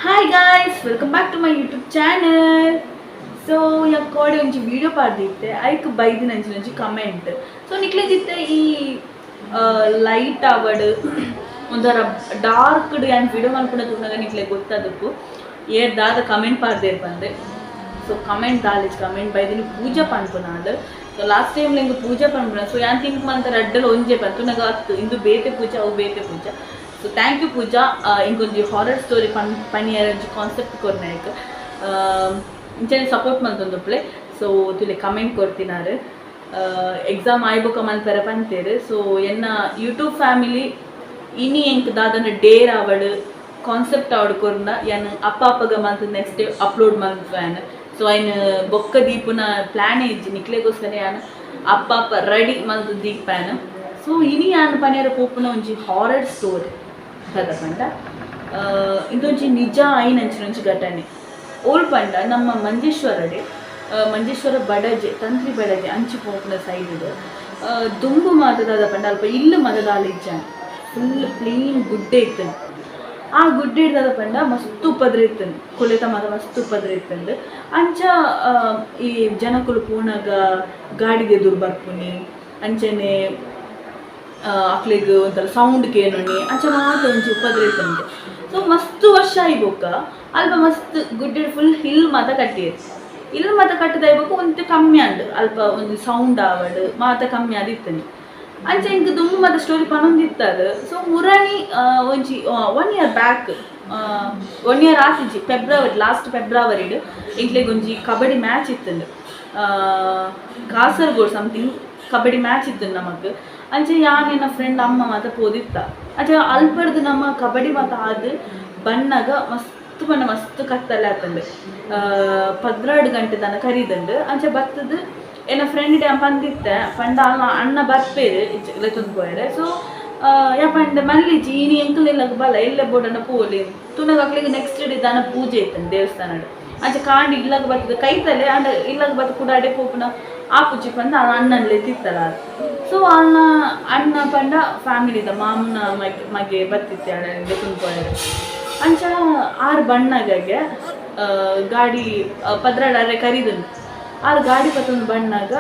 Hi guys, welcome back to my YouTube channel. So ಯಾಕೋಡೆ ಒಂಜಿ video ಪಾಡ್ದಿತ್ತೆ, ಐಕ್ ಬೈದಿನ ಅಂಚಿನ ಒಂಜಿ ಕಮೆಂಟ್. ಸೊ ನಿಕ್ಲೆಗಿತ್ತೆ ಈ ಲೈಟ್ ಆವಡ್, ಒಂಥರ ಡಾರ್ಕ್ ಯಾನ್ ವಿಡಿಯೋ ಮಲ್ಪುನ ತೂನಗ ನಿಕ್ಲೆಗ್ ಗೊತ್ತಾದಪ್ಪು ಏರ್ ದಾದ ಕಮೆಂಟ್ ಪಾಡ್ದೇರ್ ಪಂದ್. ಸೊ ಕಮೆಂಟ್ ದಾಲಿಜ್, ಕಮೆಂಟ್ ಬೈದಿನ ಪೂಜಾ ಪನ್ಪುನಾಲ್. ಸೊ ಲಾಸ್ಟ್ ಟೈಮ್ ಎಂಕ್ ಪೂಜಾ ಪನ್ಪುನ. ಸೊ ಯಾನ್ ಥಿಂಕ್ ಮಂತ ರಡ್ಡಲ ಒಂಜೆ ಪಂದ್ ತೂನಗ ಅತ್ತು, ಇಂದು ಬೇತೆ ಪೂಜಾ, ಅವು ಬೇತೆ ಪೂಜಾ. ಸೊ thank you ಪೂಜಾ, ಇಂಕೊಂಜಿ ಹಾರರ್ ಸ್ಟೋರಿ ಪನ್ ಪನಿಯರ ಒಂಜಿ ಕಾನ್ಸೆಪ್ಟ್ ಕೊರ್ನಾಯ್ಕ್. ಇಂಚನೆ ಸಪೋರ್ಟ್ ಮಲ್ತೊಂದುಪ್ಪುಲೆ. ಸೊ ತುಲೆ, ಕಮೆಂಟ್ ಕೊರ್ತಿನಾರು ಎಕ್ಸಾಮ್ ಆಯ್ಬೊಕ ಮಲ್ಪೆರೆ ಪಂತೇರು. ಸೊ ಎನ್ನ ಯೂಟ್ಯೂಬ್ ಫ್ಯಾಮಿಲಿ, ಇನಿ ಎಂಕ್ ದಾದನ ಡೇರ್ ಆವಡ್, ಕಾನ್ಸೆಪ್ಟ್ ಆವಡ್ ಕೊರ್ನ ಯಾನ್ ಅಪ್ಪ ಅಪ್ಪಗ ಮಲ್ತ್ ನೆಕ್ಸ್ಟ್ ಡೇ ಅಪ್ಲೋಡ್ ಮಲ್ಪುವೆನ್. ಸೊ ಐನ್ ಬೊಕ್ಕ ದೀಪುನ ಪ್ಲಾನ್ ಇಜ್ಜಿ. ನಿಕ್ಲೆಗೋಸ್ಕರ ಯಾನ್ ಅಪ್ಪ ಅಪ್ಪ ರೆಡಿ ಮಲ್ತ್ ದೀಪಾನ್. ಸೊ ಇನಿ ಯಾನ್ ಪನಿಯರ ಪೋಪುನ ಒಂಜಿ ಹಾರರ್ ಸ್ಟೋರಿ ದಾದ ಪಂಡ, ಇಂದೊಂಜಿ ನಿಜ ಆಯಿನಂಚಿನ ಒಂಜಿ ಘಟನೆ. ಓಲ್ ಪಂಡ, ನಮ್ಮ ಮಂಜೇಶ್ವರಡೆ, ಮಂಜೇಶ್ವರ ಬಡಜೆ, ತಂತ್ರಿ ಬಡಜೆ ಅಂಚಿ ಪೋಪುನ ಸೈಡ್. ದುಂಬು ಮಾತ ದಾದ ಪಂಡ, ಅಲ್ಪ ಇಲ್ಲು ಮಾತ ದಾಲ ಇಜ್ಜಾಂಡ್, ಫುಲ್ ಪ್ಲೇನ್ ಗುಡ್ಡೆ ಇತ್ತು. ಆ ಗುಡ್ಡೆ ದಾದ ಪಂಡ, ಮಸ್ತ್ ಉಪದ್ರ ಇತ್ತಂದು, ಕುಲೆತ ಮಾತ ಮಸ್ತ್ ಉಪದ್ರ ಇತ್ತಂದು. ಅಂಚ ಈ ಜನಕುಲು ಪೋನಾಗ ಗಾಡಿಗೆ ಎದುರು ಬರ್ಪುನಿ, ಅಂಚನೆ ಅಕ್ಲೆಗ್ ಒಂಥರ ಸೌಂಡ್ ಕೇನುನಿ, ಅಂಚ ಮಾತ ಒಂಜಿ ಉಪದ್ರ ಇತ್ತಂತೆ. ಸೊ ಮಸ್ತ್ ವರ್ಷ ಆಯ್ಬೊಕ್ಕ ಅಲ್ಪ ಮಸ್ತ್ ಗುಡ್ಡೆ ಫುಲ್ ಹಿಲ್ ಮಾತ ಕಟ್ಟಿಯೆರ್. ಇಲ್ ಮಾತ ಕಟ್ಟದಾಯ್ಬೊಕ್ಕ ಒಂತೆ ಕಮ್ಮಿ ಆಂಡ್. ಅಲ್ಪ ಒಂಜಿ ಸೌಂಡ್ ಆವಡ್ ಮಾತ ಕಮ್ಮಿ ಆದಿತ್ತಂದು. ಅಂಚ ಎಂಕ್ ದುಂಬು ಮಾತ ಸ್ಟೋರಿ ಪನೊಂದಿತ್ತದು. ಸೊ ಮುರಣಿ ಒಂಜಿ one year back, one year ಆತಿಜಿ, ಫೆಬ್ರವರಿ, ಲಾಸ್ಟ್ ಫೆಬ್ರವರಿಡ್ ಎಂಕ್ಲೆಗ್ ಒಂಜಿ ಕಬಡ್ಡಿ ಮ್ಯಾಚ್ ಇತ್ತಂಡು. ಕಾಸರಗೋಡ್ ಸಮಥಿಂಗ್ ಕಬಡ್ಡಿ ಮ್ಯಾಚ್ ಇತ್ತು ನಮಕ್. ಅಂಚೆ ಯಾನ್, ಎನ್ನ ಫ್ರೆಂಡ್, ಅಮ್ಮ ಮಾತ ಪೋದಿತ್ತ. ಅಂಚೆ ಅಲ್ಪಡ್ದು ನಮ್ಮ ಕಬಡ್ಡಿ ಮಾತ ಆದ್ ಬನ್ನಗ ಮಸ್ತ್ ಪಂಡ ಮಸ್ತ್ ಕತ್ತಲೆ ಆತಂಡು. 12 ಗಂಟೆ ತನ ಕರಿದಂಡು. ಅಂಚೆ ಬತ್ತದು ಎನ್ನ ಫ್ರೆಂಡ್ ಡ್ಯಾಮ್ ಪಂದಿತ್ತೆ ಪಂಡ, ಅಲ್ಲ ಅಣ್ಣ ಬರ್ಪೇರು ಲೆತ್ತೊಂದು ಪೋಯರೆ. ಸೊ ಯಾ ಪಂಡ, ಮಲ್ಲಿಜಿ, ಇನಿ ಎಂಕಲ್ ಇಲ್ಲಗ್ ಬಲ, ಎಲ್ಲೆ ಬೋಡನ ಪೋಲಿ. ತುನಗ ಅಕ್ಲೆಗ್ ನೆಕ್ಸ್ಟ್ ಡೇ ದಾನ ಪೂಜೆ ಇತ್ತಂಡು ದೇವಸ್ಥಾನಡ್. ಅಂಚೆ ಕಾಂಡಿ ಇಲ್ಲಗ್ ಬತ್ತದ ಕೈತಲೆ ಅಂಡ ಇಲ್ಲಗ್ ಬತ್ತ ಕೂಡ ಅಡೆ ಪೋಪುನ ಆಪುಜಿ ಪಂದ ಅಣ್ಣನ್ ಲೆತ್ತಿತ್ತಲ್ಲ. ಸೊ ಅಣ್ಣ ಅಣ್ಣ ಪಂಡ ಫ್ಯಾಮಿಲಿದ ಮಾಮನ ಮಗೆ ಮಗೆ ಬತ್ತಿತ್ತೆ ಅಣ್ಣ ಲೆತ್ತೊಂದು ಪೋಯರೆ. ಅಂಚ ಆರು ಬಣ್ಣಗೆ ಗಾಡಿ 12 ಅರೆ ಕರಿದುಂಡು. ಆರು ಗಾಡಿ ಪತ್ತೊಂದು ಬಣ್ಣಾಗ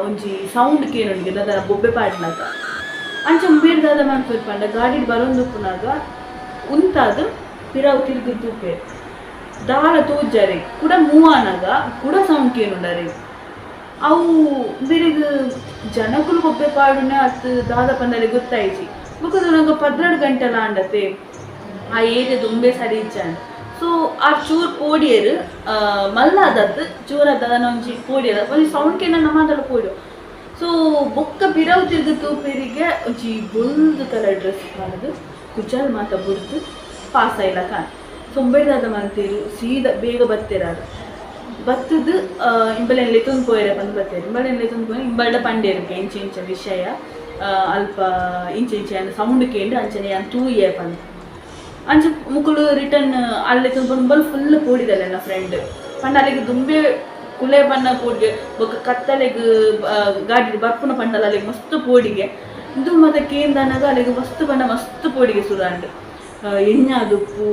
ಒಂಜಿ ಸೌಂಡ್ ಕೇನುಂಡಿಗೆ, ದಾದ ಬೊಬ್ಬೆ ಪಾಡ್ಲಾಗ. ಅಂಚ ಉಂಬೇರ್ ದಾದ ಮನ್ಪುವೆರ್ ಪಂಡ, ಗಾಡಿಡ್ ಬರೊಂದುಪ್ಪುನಾಗ ಉಂತಾದ್ ಪಿರವು ತಿರ್ಗ್ ತೂಪೆರ್. ದಾಲ ತೋಜಾರೆ. ಕುಡ ಮೂವ್ ಆನಗ ಕುಡ ಸೌಂಡ್ ಕೇನುಂಡಾರೆ. ಅವು ಬೇರೆಗ್ ಜನಕುಲು ಬೊಬ್ಬೆ ಪಾಡುನ ಅತ್ತು ದಾದ ಪಂಡರೆ ಗೊತ್ತಾಯ್ಜಿ. ಬೊಕ ನಂಗೆ 12 ಗಂಟೆಲ ಆಂಡತೆ, ಆ ಏರಿಯಾದ ಉಂಬೆ ಸರಿ ಇಜ್ಜಾಂಡ್. ಸೊ ಆ ಚೂರ್ ಪೋಡಿಯರು ಮಲ್ಲಾದತ್ತು ಚೂರ ದಾದನ ಒಂಜಿ ಪೋಡಿಯರ್, ಒಂಜಿ ಸೌಂಡ್ ಕೇನ ನಮಾದಲ ಪೋಡಿಯೋ. ಸೊ ಬೊಕ್ಕ ಪಿರವು ತಿರ್ಗ ತೂಪೆರಿಗೆ ಒಂಜಿ ಬೊಲ್ದು ಕಲರ್ ಡ್ರೆಸ್ ಪಾಡ್ದು, ಕುಜಲ್ ಮಾತ ಬುಡ್ದು ಪಾಸ್ ಆಯ್ಲ ಕಾಣ್. ಸೊ ಉಂಬೆದಾದ ಮಲ್ತೇರು, ಸೀದಾ ಬೇಗ ಬತ್ತೇರಾರು. ಬತ್ತದು ಇಂಬಲೆನ್ ಲೆತ್ತೊಂದು ಪೋಯರೆ ಬಂದು ಬತ್ತೇರು. ಇಂಬಲೆನ್ ಲೆತ್ತೊಂದು ಪೋಯಿ ಇಂಬಲ್ಡ ಪಂಡೇರ್ಗೆ ಇಂಚ ಇಂಚ ವಿಷಯ, ಅಲ್ಪ ಇಂಚ ಇಂಚ ಸೌಂಡ್ ಕೇಂಡು, ಅಂಚನೆ ಯಾನ್ ತೂಯೆ ಪಂದ್. ಅಂಚ ಮುಕುಲು ರಿಟರ್ನ್ ಅಲ್ಲಿ ಲೆತ್ತೊಂದು ಫುಲ್ ಪೋಡಿದಲ್ಲ. ನನ್ನ ಫ್ರೆಂಡ್ ಪಂಡ, ಅಲ್ಲಿಗೆ ದುಂಬೆ ಕುಲೆ ಬಣ್ಣ ಪೋಡಿಗೆ, ಬೊಕ್ಕ ಕತ್ತಲೆಗ್ ಗಾಡಿ ಬರ್ಪುನ ಪಂಡಲ ಅಲ್ಲಿಗೆ ಮಸ್ತ್ ಪೋಡಿಗೆ. ಇಂದು ಮತ್ತೆ ಕೇಂದನಾಗ ಅಲ್ಲಿಗೆ ಮಸ್ತ್ ಬಣ್ಣ ಮಸ್ತ್ ಪೋಡಿಗೆ ಸುರಾಂಡ್ ಎಣ್ಣಾದುಪ್ಪು.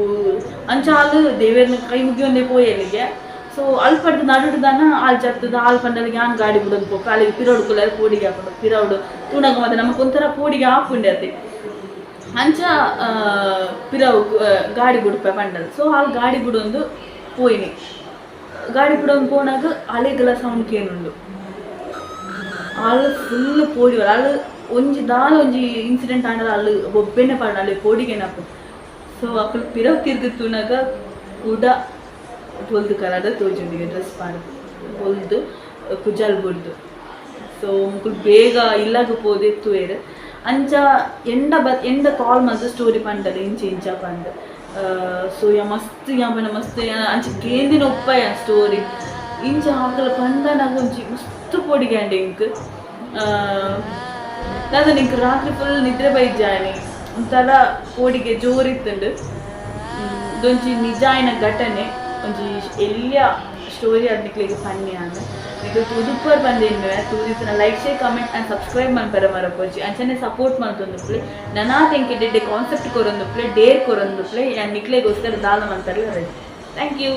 ಅಂಚ ಆಲು ದೇವೇರ್ನ ಕೈ ಮುಗಿಯೊಂದೇ ಪೋಯಿ ಅಲ್ಲಿಗೆ. ಸೊ ಅಲ್ಪಡ್ದು ನಡುಡು ದಾನ ಆಲ್ ಜತ್ತದ ಆಲ್ ಪಂಡಲಿಗೆ ಆನ್ ಗಾಡಿ ಬಿಡೋದು ಪೋಪ. ಅಲ್ಲಿಗೆ ಪಿರೌಡು ಕುಲ್ಲ ಪೋಡಿಗೆ ಹಾಕೊಂಡು ಪಿರೌಡು ತೂನಗ ಮತ್ತೆ ನಮಕ್ ಒಂಥರ ಪೋಡಿಗೆ ಆಪುಂಡೆ ಅತೆ. ಅಂಚ ಪಿರವು ಗಾಡಿ ಬುಡ್ಪೆ ಪಂಡಲ್. ಸೊ ಆಲ್ ಗಾಡಿ ಬುಡೊಂದು ಪೋಯಿನಿ. ಗಾಡಿ ಬುಡೊಂದು ಪೋನಾಗ ಅಲೆಗಳ ಸೌಂಡ್ ಕೇನುಂಡು. ಆಲ್ ಫುಲ್ ಪೋಡಿ. ಆಲ್ ಒಂಜಿ ದಾಲ ಒಂಜಿ ಇನ್ಸಿಡೆಂಟ್ ಆಂಡಲ ಅಲ್ಲಿ ಬೊಬ್ಬೆನೆ ಪಾಡ, ಅಲ್ಲಿ ಪೋಡಿಗೆನಪ್ಪು. ಸೊ ಅಕುಲು ಪಿರವು ತಿರ್ಗ ತೂನಗ ಕುಡ ಬೊಲ್ದು ಕಲರ್ದ ತೋಜುಂಡಿಗೆ, ಡ್ರೆಸ್ ಪಾಡ್ದು, ಬೊಲ್ದು ಕುಜಲ್ ಬುಡ್ದು. ಸೊ ಮುಕುಲು ಬೇಗ ಇಲ್ಲಗ ಪೋದು ಎತ್ತುವೆರ್. ಅಂಚ ಎಂಡ ಬ ಎಂಡ ಕಾಲ್ ಮಲ್ತ್ ಸ್ಟೋರಿ ಪಂಡಲ್, ಇಂಚ ಇಂಚ ಪಂದ್. ಸೊ ಯಾ ಮಸ್ತ್ ಯಾ ಪಂಡ ಮಸ್ತ್ ಅಂಚ ಕೇಂದಿನ ಉಪ್ಪಯ ಸ್ಟೋರಿ. ಇಂಚ ಆಕಲ ಪಂಡನಾಗ ಒಂಜಿ ಮಸ್ತ್ ಪೋಡಿಗೆ ಅಂಡ್ ಎಂಕ್ ದಾದ ನಿಂಕ್ ರಾತ್ರಿ ಫುಲ್ ನಿದ್ರೆ ಬೈಜಾನಿ, ಒಂಥರ ಪೋಡಿಗೆ ಜೋರಿತ್ತುಂಡು. ಇದೊಂಜಿ ನಿಜ ಆಯಿನ ಘಟನೆ, ಒಂಜಿ ಎಲ್ಯ ಸ್ಟೋರಿ ಅದ್ ನಿಕ್ಲೆಗ್ ಪನ್ನಿ ಆಂಡ್. ನಿಕುಲು ತೂದುಪ್ಪರ್ ಪಂದ್ ತೂದಿತ್ತಿನ like, share, comment and subscribe ಮನ್ಪರೆ ಮರಪೊಚ್ಚಿ. ಅಂಚನೆ ಸಪೋರ್ಟ್ ಮಲ್ತೊಂದುಪ್ಪುಲೆ. ನನಾತ್ ಎಂಕ್ ಎಡ್ಡೆ ಕಾನ್ಸೆಪ್ಟ್ ಕೊರೊಂದುಪ್ಪುಲೆ, ಡೇರ್ ಕೊರೊಂದುಪ್ಪುಲೆ. ಯಾನ್ ನಿಕ್ಲೆಗೋಸ್ಕರ ದಾಲ ಮಲ್ಪರೆಲ ರೆಡಿ. Thank you.